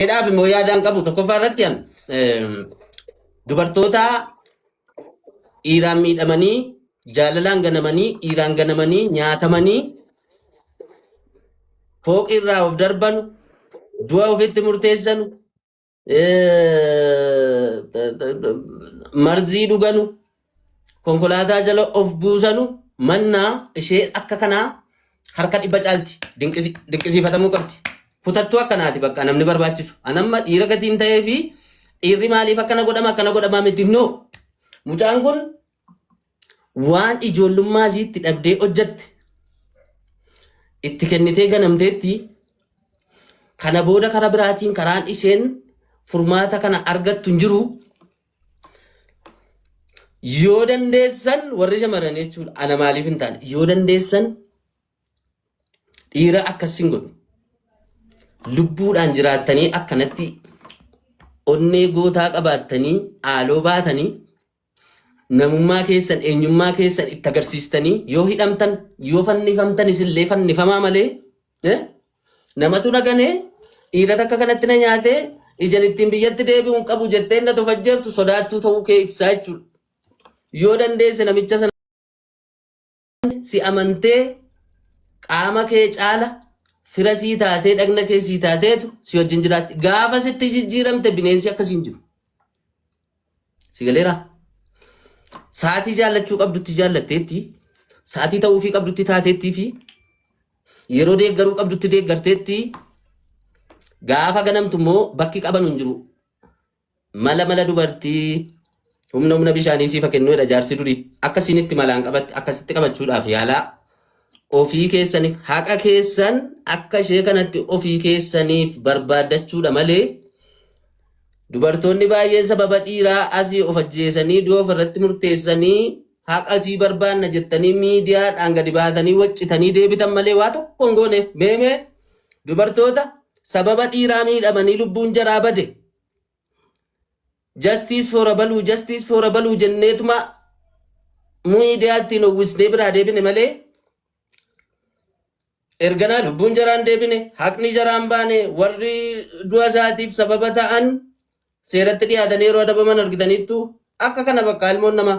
Isheedhaaf immoo yaadaan qabu tokkoffaa irratti an dubartoota dhiiraan miidhamanii jaalalaan ganamanii dhiiraan ganamanii nyaatamanii fooqii irraa of darbanu du'a ofitti murteessanu marzii dhuganu konkolaataa jala of buusanu mannaa ishee akka kanaa harka dhibba caalti dinqisiifatamuu qabdi. Kutattuu akkanaati bakka namni barbaachisu. Anamma dhiira gatiin ta'ee fi dhiirri maaliif akkana godhama akkana godhamaa miti no. Mucaan kun waan ijoollummaa isiitti dhabdee hojjatte itti kennitee ganamteetti kana booda karaa biraatiin karaan isheen furmaata kana argattu hin jiru. Yoo dandeessan warri shamarran jechuudha. Ana maaliif hin taane? Yoo dandeessan dhiira akkas hin godhu. Lubbuudhaan jiraattanii akkanatti onnee gootaa qabaattanii haaloo baatanii namummaa keessan eenyummaa keessan itti agarsiistanii yoo hidhamtan yoo fannifamtan isinillee fannifamaa malee eh, namatu na ganee dhiira takka kanatti na nyaatee ijan ittiin biyyatti deebi'u hin qabu jettee na tofajjeeftu sodaattuu ta'uu kee ibsaa jechuudha. Yoo dandeesse namicha sana si amantee qaama kee caala fira sii taatee dhagna kee sii taateetu si wajjin jiraatti. Gaafa sitti jijjiiramte bineensi akkasii hin jiru. Si galeera? Sa'aatii jaallachuu qabdutti jaallatteetti, sa'aatii ta'uufii qabdutti taateettii fi yeroo deeggaruu qabdutti deeggarteetti gaafa ganamtu immoo bakki qabanu hin jiru. Mala mala dubartii humna humna bishaanii siif haa kennu jedha jaarsi durii. Akka isinitti malaan qabatti akkasitti qabachuudhaaf yaalaa. Ofii keessaniif haqa keessan akka ishee kanatti ofii keessaniif barbaaddachuudha malee dubartoonni baay'een sababa dhiiraa asii of ajjeesanii du'a ofirratti murteessanii haqa asii barbaanna jettanii miidiyaadhaan gadi baatanii waccitanii deebitan malee waa tokko hin gooneef. Meemee dubartoota sababa dhiiraa miidhamanii lubbuun jaraa bade justice for abaluu justice for abaluu jenneetuma miidiyaatti uwwisnee biraa deebine malee erganaa lubbuun jaraan deebine haqni jaraan baane warri du'a isaatiif sababa ta'an seeratti dhiyaatanii yeroo adabaman argitaniittu akka kana bakka ilmoon namaa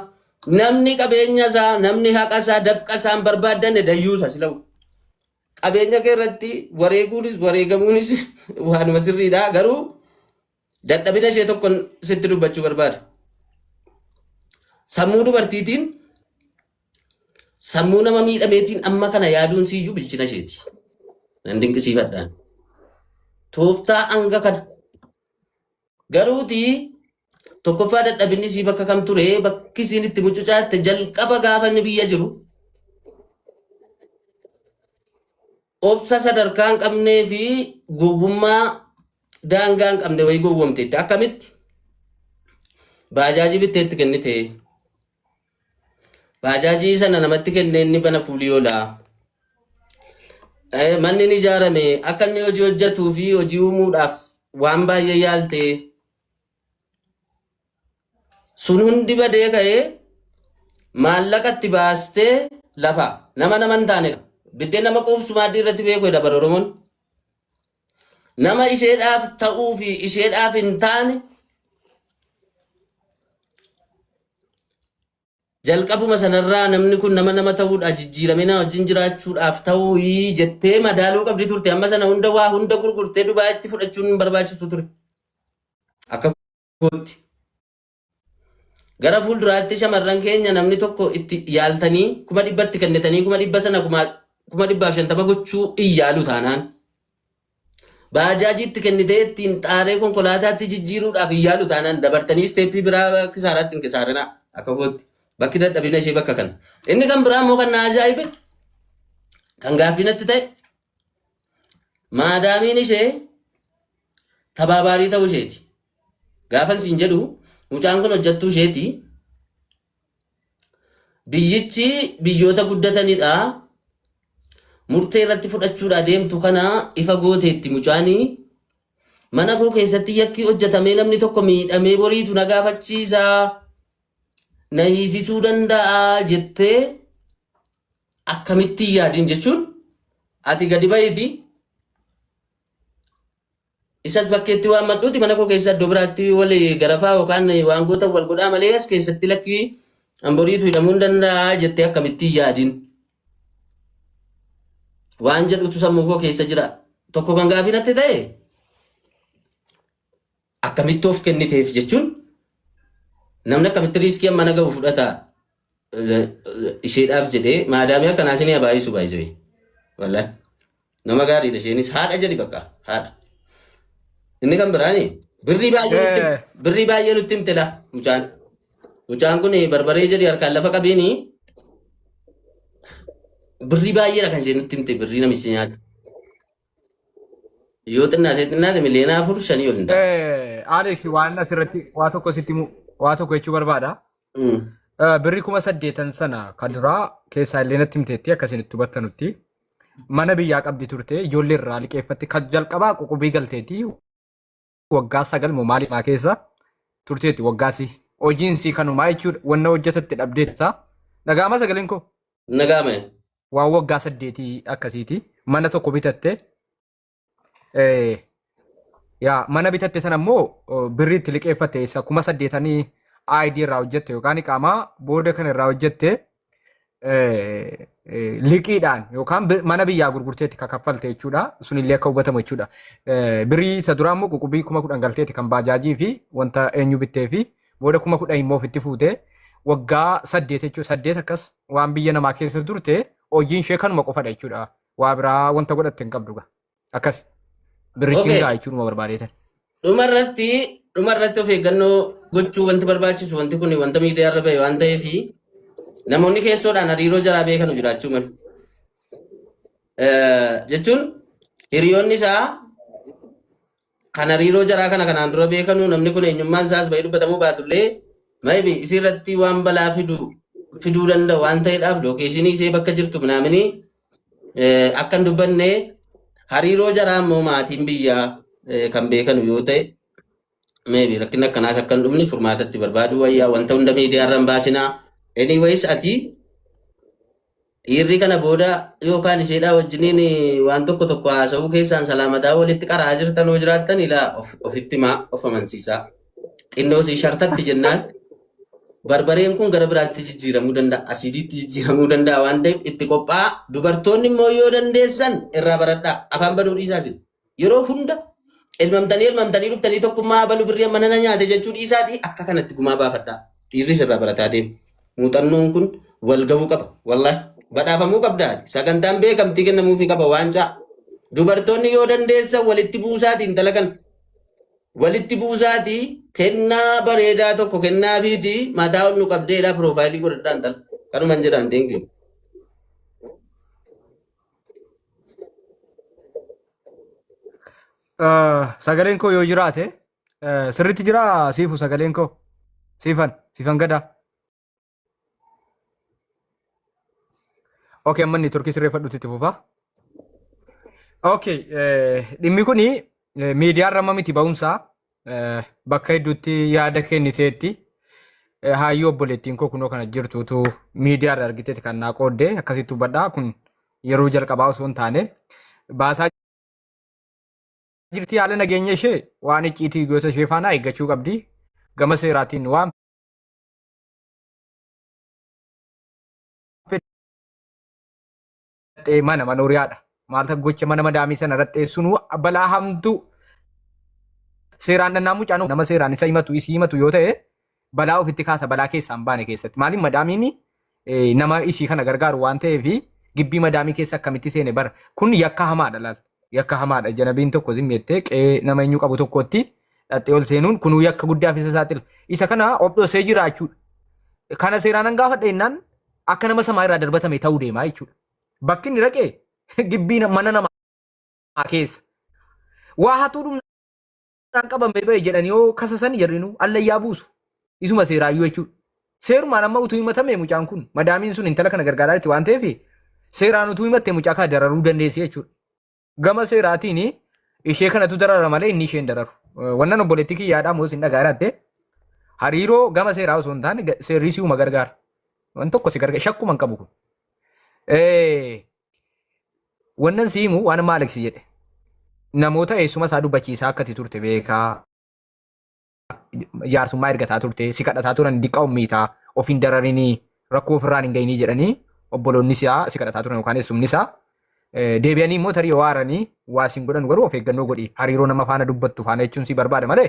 namni qabeenya isaa namni haqa isaa dafqa isaa hin barbaaddanne dayyuusa silawu. Qabeenya kee irratti wareeguunis wareegamuunis waanuma sirriidha garuu dadhabina ishee tokkon sitti dubbachuu barbaada. Sammuu dubartiitiin sammuu nama miidhameetiin amma kana yaaduun siyyuu bilchina isheeti. Nan dinqisiifadhaan. Tooftaa hanga kana. Garuuti tokkoffaa dadhabinni isii bakka kam ture bakki isiin itti mucucaatte jalqaba gaafa inni biyya jiru obsa sadarkaa hin qabnee fi gowwummaa daangaa hin qabne wayii gowwomteetti. Akkamitti? Baajaajii bittee itti kennite. Baajaajii sana namatti kennee inni bana fuulii oola. Manni ni ijaarame akka inni hojii hojjetuu fi hojii uumuudhaaf waan baay'ee yaalte. Sun hundi badee ka'ee maallaqa itti baastee lafa nama nama hin taane biddeen nama quubsu maaddii irratti beeku jedha bara Oromoon. Nama isheedhaaf ta'uu fi isheedhaaf hin taane jalqabuma sanarraa namni kun nama nama ta'uudha jijjiiramee na wajjin jiraachuudhaaf ta'uu jettee madaaluu qabdi turte. Amma sana hunda waa hunda gurgurtee Dubaayitti fudhachuun hin barbaachisu ture. Akka kootti. Gara fuulduraatti shamarran keenya namni tokko itti yaaltanii 100,000tti kennitanii 100,000 sana 150,000 gochuu hin yaalu taanaan. Baajaajii itti kennitee ittiin xaaree konkolaataatti jijjiiruudhaaf hin yaalu taanaan dabartanii isteeppii biraa kisaaraatti hin kisaarinaa akka kootti. Bakki dadhabina ishee bakka kana. Inni kan biraa immoo kan na ajaa'ibe kan gaaffii natti ta'e maadaamiin ishee tabaabaarii ta'uu isheeti. Gaafan siin jedhu mucaan kun hojjettuu isheeti. Biyyichi biyyoota guddatanidha. Murtee irratti fudhachuudha deemtu kana ifa gooteetti mucaanii. Mana koo keessatti yakki hojjetamee namni tokko miidhamee boriitu na gaafachiisa. Na hiisisuu danda'a jettee akkamitti yaadin jechuun ati gadi bahiiti. Isas bakkeetti waan madhuuti mana koo keessa iddoo biraatti wal garafaa yookaan waan goota wal godhaa malee as keessatti lakkii hamboriitu hidhamuu hin danda'a jettee akkamitti hin yaadin. Waan jedhutu sammuu koo keessa jira. Tokko kan gaafii natti ta'e akkamitti of kenniteef jechuun namni akkamitti riiskii amma na gahu fudhata isheedhaaf jedhee maadaamii akkanaa isin baay'isu baay'isee. Wallahi. Nama gaariidha isheenis haadha jedhi bakka haadha. Inni kan biraani birrii baay'ee nutti birrii baay'ee nutti himte laa mucaan. Mucaan kun barbaree jedhi harkaan lafa qabeeni birrii baay'eedha kan isheen nutti himte birrii namichi nyaata. Yoo xinnaate xinnaate miliyoona 4 5 ol hin ta'a. Alex, waan asirratti waa tokko sitti himu, waa tokko jechuu barbaada. Birrii 8,000 sana kan duraa keessaa illee natti himteetti akkasiin itti hubattanutti. Mana biyyaa qabdi turte, ijoollee irraa liqeeffatti, kan jalqabaa ququbii galteetti waggaa 9 moo maaliimaa keessa turteetti, waggaasi. Hojiin sii kanumaa jechuudha, wanna hojjetatte dhabdeetta. Dhaga'ama sagaleen koo? Nagaame. Waan waggaa 8 akkasiiti. Mana tokko bitatte. Yaa mana bitatte sana immoo birrii itti liqeeffatte isa 8,000 ID irraa hojjette yookaan qaamaa booda kan irraa hojjette liqiidhaan yookaan mana biyyaa gurgurteetti kan kaffalte jechuudha. Sunillee akka hubatamu jechuudha. Birrii isa duraa immoo ququbii 10,000 galteetti kan baajaajii fi wanta eenyu bittee fi booda 10,000 immoo ofitti fuute, waggaa 8 jechuudha. 8 akkas waan biyya namaa keessa turte, hojiin ishee kanuma qofadha jechuudha. Waa biraa wanta godhatte hin qabdu gaa. Akkas. Birrichi hin ga'a jechuudhuma barbaadeetan. Dhumarratti of eeggannoo gochuu wanti barbaachisu, wanti kun wanta miidiyaa irra bahe waan ta'eef, namoonni keessoodhaan hariiroo jaraa beekanu jiraachuu malu. Jechuun hiriyoonni isaa kan hariiroo jaraa kana kanaan dura beekanu, namni kun eenyummaan isaas bahee dubbatamuu baatullee, maybe isirratti waan balaa fiduu danda'u waan ta'eedhaaf, location ishee bakka jirtu minaaminii akka hin dubbanne, hariiroo jaraa immoo maatiin biyyaa kan beekanu yoo ta'e, maybe rakkinni akkanaas akka hin dhufne furmaatatti barbaadu wayyaa, wanta hunda miidiyaa irra hin baasinaa. Anyways, ati dhiirri kana booda yookaan isheedhaa wajjiniin waan tokko tokko haasa'uu keessaan salaamataa walitti qaraa jirtan yoo jiraattan, ilaa ofitti himaa, of amansiisaa. Xinnoo si shartatti jennaan barbareen kun gara biraatti jijjiiramuu danda'a, asiidiitti jijjiiramuu danda'a waan ta'eef itti qophaa'a. Dubartoonni immoo yoo dandeessan irraa baradhaa. Afaan banuu dhiisaa isin. Yeroo hunda elmamtanii elmamtanii dhuftanii tokkummaa abalu birrii mana na nyaate jechuu dhiisaatii akka kanatti gumaa baafadhaa. Dhiirris irraa barataa deema. Muuxannoon kun wal gahuu qaba. Wallahi badhaafamuu qabda. Sagantaan beekamtii kennamuufii qaba waancaa. Dubartoonni yoo dandeessan walitti buusaatii intala kana. Walitti buusaatii kennaa bareedaa tokko kennaafiitii mataa ol nu qabdeedha, profile godhadhaa intala. Kanuman jedhaan, thank you. Sagaleen koo yoo jiraate, sirriitti jira siifu sagaleen koo, siifan gadaa. Okay, amma inni turkii sirreeffadhutti itti fufa. Okay, dhimmi kuni miidiyaa irra amma miti ba'umsaa, bakka hedduutti yaada kenniteetti. Haayyuu obboleettiin koo kunoo kana jirtuutu miidiyaa irra argiteeti kan naa qoodde, akkasitti hubadhaa, kun yeroo jalqabaa osoo hin taane baasaa jirti. Haala nageenya ishee waan icciitii goota ishee faana eeggachuu qabdi, gama seeraatiin waan fedhe mana manooriyaadha. Maalta gocha mana madaamii sana irratti eessunuu balaa hamtuu seeraan dhannaa mucaan nama seeraan isa himatu isii himatu yoo ta'e balaa ofitti kaasa, balaa keessaa hin baane keessatti. Maaliif madaamiin nama isii kana gargaaru waan ta'eef gibbii madaamii keessa akkamitti seene bara kun yakka hamaadha laal. Yakka hamaadha, janabiin tokko zimmeettee qe'ee nama eenyu qabu tokkotti dhaxxee ol seenuun kunuu yakka guddaaf isa saaxila. Isa kana of dhoksee jiraachuudha. Kana seeraan an gaafadha jennaan akka nama samaa irraa darbatame ta'uu deemaa jechuudha. Bakki inni dhaqe gibbii mana namaa keessa. Waa hatuu dhumnaan qabamee ba'e jedhanii yoo kasasan jarrinuu allayyaa buusu. Isuma seeraayyuu jechuudha. Seerumaan amma utuu himatame mucaan kun, madaamiin sun intala kana gargaaraa jirti waan ta'eef, seeraan utuu himatte mucaa kana dararuu dandeessi jechuudha. Gama seeraatiin ishee kanatu darara malee inni isheen dararu. Wannan obboleettii kiyyaadhaa moo isin dhagaa jiraatte, hariiroo gama seeraa osoo hin taane seerri si'uma gargaara. Waan tokko si gargaara, shakkuma hin qabu kun. Wannan si himu waan amma Alex jedhe. Namoota eessuma isaa dubbachiisaa akka ati turte beekaa. Jaarsummaa ergataa turte si kadhataa turan diqqa ummiitaa of hin dararinii rakkoo ofirraan hin gahinii jedhanii obboloonni isaa si kadhataa turan yookaan eessumni isaa deebi'anii immoo tarii yoo aaranii waa sin godhan garuu of eeggannoo godhi hariiroo nama faana dubbattu faana jechuun si barbaada malee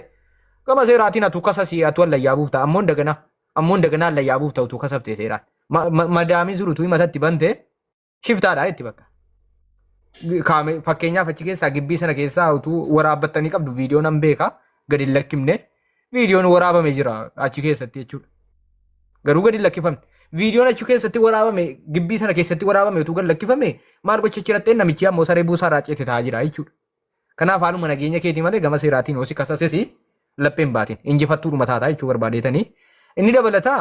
gama seeraatiin atu kasasii atu allayyaa buufta ammoo indagana ammoo indagana allayyaa buufta utuu kasabtee seeraan madaamiin sun utuu himatatti bante shiftaadha itti bakka. Kaame fakkeenyaaf achi keessaa gibbii sana keessaa utuu waraabbattanii qabdu viidiyoo nan beeka gadi hin lakkifne viidiyoon waraabame jira achi keessatti jechuudha. Garuu gadi hin lakkifamne. Viidiyoon achi keessatti waraabame gibbii sana keessatti waraabame utuu gadi lakkifame maal gocha jirattee namichi ammoo saree buusaa irraa ceete ta'aa jira jechuudha. Kanaaf haaluma nageenya keetii malee gama seeraatiin hoo si kasases lapheen baatiin injifattuudhuma taataa jechuu barbaadeetanii. Inni dabalataa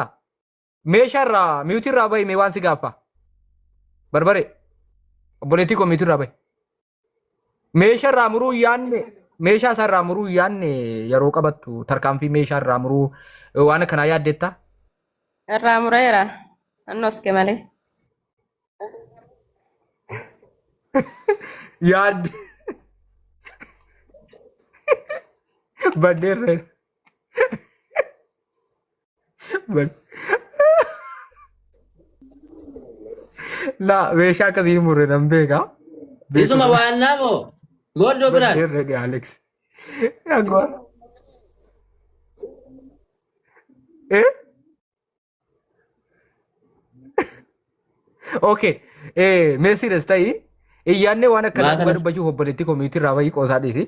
Meeshaa irraa mute irraa bahi mee waan si gaaffa. Barbare. Obboleettii koo mute irraa bahi. Meeshaa irraa muruu hin yaanne meeshaa isaa irraa muruu hin yaanne yeroo qabattu tarkaanfii meeshaa irraa muruu waan akkanaa yaaddetta. Irraa mureera. Annoske malee. Yaadde. Baddeerra. Laa meeshaa akkasii hin murre nan beeka. Isuma waannaa moo? Moo iddoo biraati? Baddeerra jedhe Alex. Agwa. Eh? Okay. Eh, mee serious ta'i. Iyyaannee waan akkanaa Maa dhugaa kana dubbachuuf obboleettii koomiitii irraa bahii qoosaa dhiisi.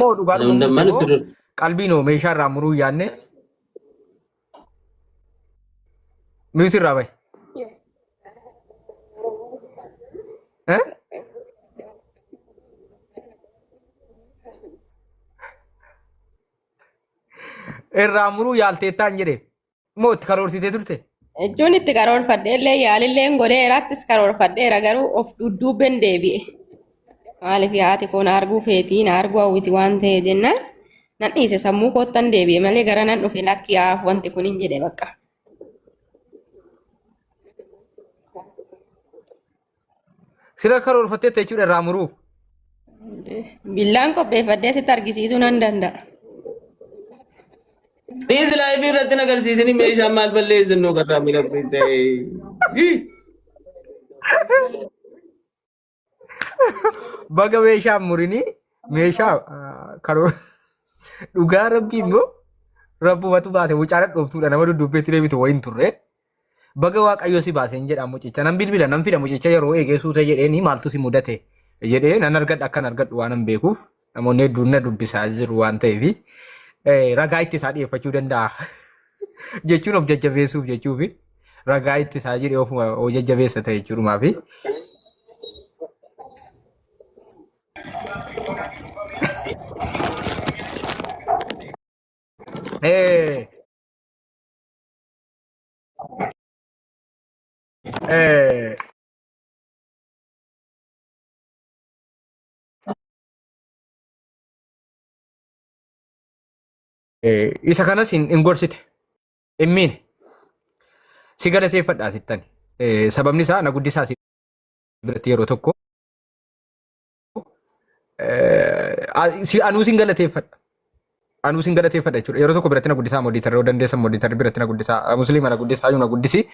Moo dhugaa kana dhuma hunda murte maal moo itti dur? qalbiin hoo meeshaa irraa muruu yaanne mute irraa bahi. Eh? Irraa muruu yaalteettaan jedhe. Moo itti karoorsitee turte? Jechuun itti karoorfadhe illee yaalillee godheeraattis karoorfadheera garuu of dudduubben deebi'e. Maaliif haati koo na arguu feetii na arguu hawwiti waan ta'e jennaan nan dhiise sammuu koottan deebi'e malee gara nan dhufe lakki haaf wanti kun hin jedhe bakka. Sira karoorfatteetta jechuudha irraa muruuf. Billaan qopheeffadhee sitti argisiisuu nan danda'a. Dhiisi laayifii irratti hin agarsiisini meeshaan maal balleessin nu garraa miidhagdee ta'e. Baga meeshaa murinii meeshaa karoora dhugaa rabbii immoo rabbumatu baase mucaa dhadhooftuudha nama dudduubbeetti deebitu wayiin turre. Baga waaqayyo si baase hin jedha mucicha nan bilbila nan fida mucicha yeroo eegee suuta jedheeni maaltu si mudate jedhee nan argadha akkan argadhu waan hin beekuuf namoonni hedduun na dubbisaa jiru waan ta'eef ragaa itti isaa dhiyeeffachuu danda'a jechuun of jajjabeessuuf jechuufi ragaa itti isaa jedhee ofuma of jajjabeessa ta'e jechuudhumaafi. Eh, eh, Isa kanas hin gorsite. Hin miine. Si galateeffadha sittani. Sababni isaa na guddisaa si biratti yeroo tokko. Anuu sin galateeffadha. Anuu sin galateeffadha jechuudha. Yeroo tokko biratti na guddisaa modiitarri yoo dandeessan modiitarri biratti na guddisaa musliima na guddisaa iyyuu na guddisi.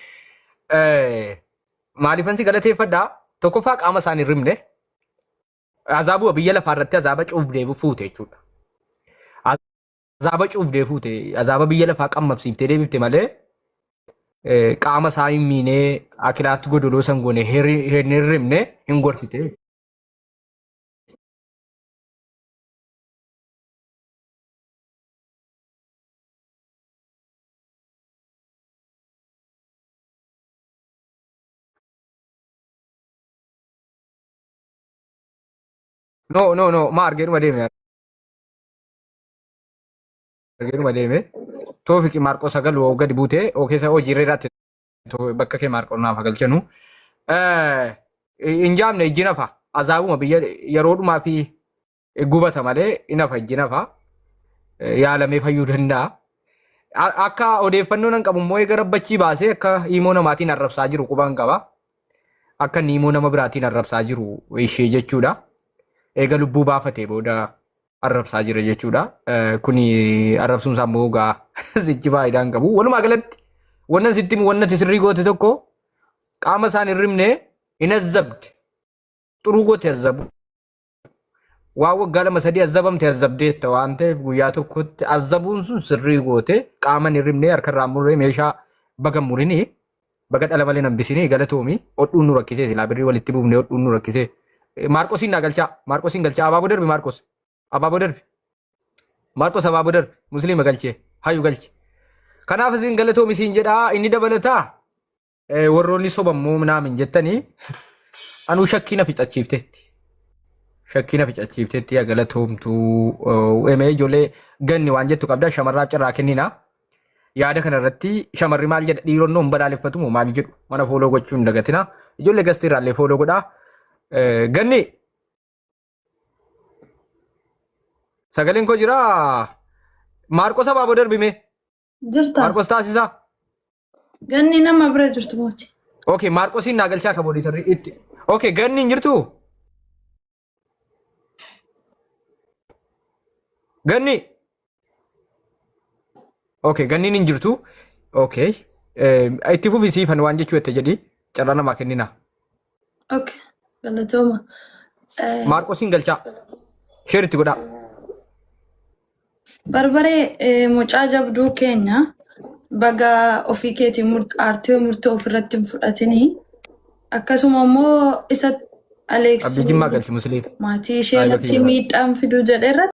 Maaliifan si galateeffadha? Tokkoffaa qaama isaan hin rimne. Azaabuma biyya lafaa irratti azaaba cuubdee fuute jechuudha. Azaaba cuubdee fuute azaaba biyya lafaa qammabsiiftee deebifte malee qaama isaa hin miinee akilaatti godoloo san goone hin hirribne hin gorsite. No, no, no. Ma argeedhuma deeme. Argeedhuma deeme. Toofiqi Maarqoo 9 oo gadi buute oo keessa hojii irra irratti bakka kee Maarqoo naaf galchanu. Hin jaamne ijji nafa. Azaabuma biyya yeroo dhumaa fi gubata malee hin hafa ijji nafa. Yaalamee fayyuu danda'a. Akka odeeffannoo nan qabu immoo eega rabbachii baasee akka himoo namaatiin arrabsaa jiru qubaan qaba. Akka inni himoo nama biraatiin arrabsaa jiru ishee jechuudha. Eega lubbuu baafatee booda arrabsaa jira jechuudha. Kuni arrabsuun isaa immoo egaa sichi faayidaa hin qabu. Walumaa galatti wannan sitti himu wannan sirrii goote tokko qaama isaan hin rimne hin azzabde. Xuruu goote azzabu. Waan waggaa lama sadii azzabamte azzabdeetta waan ta'eef guyyaa tokkotti azzabuun sun sirrii goote qaama hin rimne harka irraa murree meeshaa baga murinii baga dhala malee nambisinii galatoomi hodhuun nu rakkisee silaa birrii walitti buufne hodhuun nu rakkisee. Maarqosiin naa galchaa Maarqosiin galchaa abaaboo darbi Maarqos abaaboo darbi Maarqos abaaboo darbi musliima galchee hayu galche. Kanaaf isin galatoomi siin jedhaa inni dabalataa Warroonni sobammoo minaamin jettanii anuu shakkii na fixachiifteetti. Shakkii na fixachiifteetti yaa galatoomtuu emee ijoollee ganni waan jettu qabda shamarraaf carraa kennina. Yaada kana irratti shamarri maal jedha dhiironnoo hin balaaleffatu moo maal jedhu mana fooloo gochuu hin dagatina. Ijoollee gastii irraallee fooloo godhaa. Ganni sagaleen koo jiraa Maarqos abaaboo darbime Jirta. Maarqos taasisaa. Ganni nama bira jirtu mooti. Okay, Maarqosiin naa galchaa ka monitorri itti. Okay, ganni hin jirtuu? Ganni. Okay, ganniin hin jirtu. Okay. Itti fufi siifan waan jechuu jette jedhi carraa namaa kennina. Okay. Galatooma. Maarqosiin galchaa. Sheer itti godhaa. Barbaree mucaa jabduu keenya baga ofii keetii aartee murtoo ofirratti hin fudhatinii. Akkasuma immoo isa Aleeks Abdii Jimmaa galchi musliim. maatii ishee irratti miidhaan fiduu jedhe irratti.